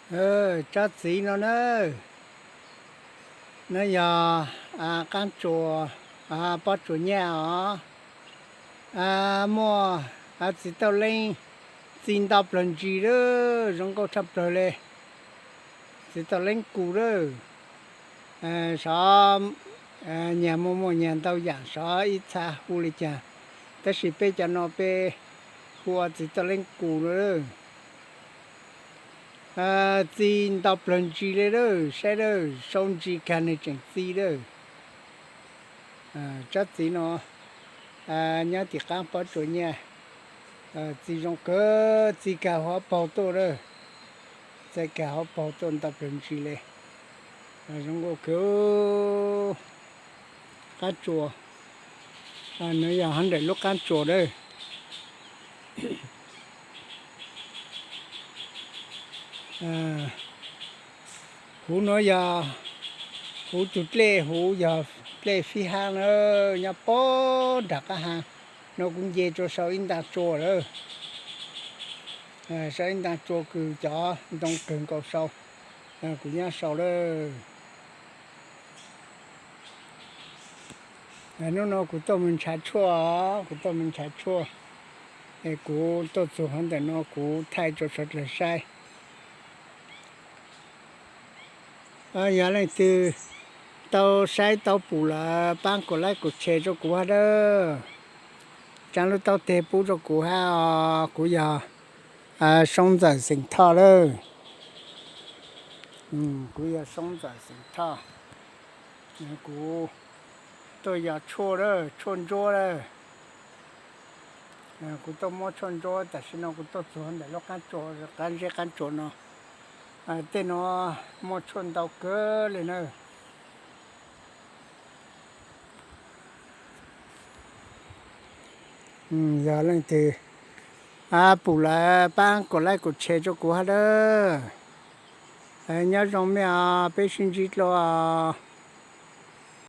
Tsob txiv no na, no yog qaab tsuas, pob tsuas nyaj os. Muaj txiv tauj leeb, txi nto plawg ntsis lawm, zoo nkauj tshaj plawg le. Txiv tauj leeb kus lawm, sov nyag muaj muaj nyag ntau yaam, sov ib txha hu li caag, tab sis peb cov no peb hu ua txiv tauj leeb kus lawm. Txi nto plawg ntsis le lawm, saib lawm, sau ntsis kag nwg tseem txi lawm. Tsob txiv no nyob tim qaab pob tsuas nyaj, txi zoo kawg, txi kag hauv paug tuaj lawm, txi kag hauv paug tuaj nto plawg ntsis le. Zoo nkauj kawg, qaab tsuas, no yog hov ntawm lub qaab tsuas lawm. Huv nuav yog huv tug dlej, huv yog dlej fib haab na, nyob puag nram qab ha. No kuv nce rua sau ib ntaag tsua lawm, sau ib ntaag tsua kws cov ntoo kawg nkaus sau, kuv nyob sau lawm. Hnub no kuv tuaj moog nrhav tshuaj, kuv tuaj moog nrhav tshuaj, kuv tuaj txug hov ntawm no kuv thaij rua suav dlawg saib. Yog leej twg tau saib tau pum lawm paab kuv laib kuv tshe rua kuv hab lawm. Tsaa lub taub teg pub rua kuv hab os, kuv yog Soob Ntxawm xeem Thoj lawm. Kuv yog Soob Ntxawm xeem Thoj, kuv tuaj yog tshuaj lawm, tshuaj ntsuab lawm. Kuv tuaj muab tshuaj ntsuab, tam sim no kuv tuaj txug ntawm lub qaab tsuas, qaab zeb qaab tsuas no, tej nuav muaj tshuaj ntau kawg le na. Yog leej twg pum lawm paab kuv laib kuv tshe rua kuv hab lawm. Nyob zoo mej os, peb sib ntsib dlua os.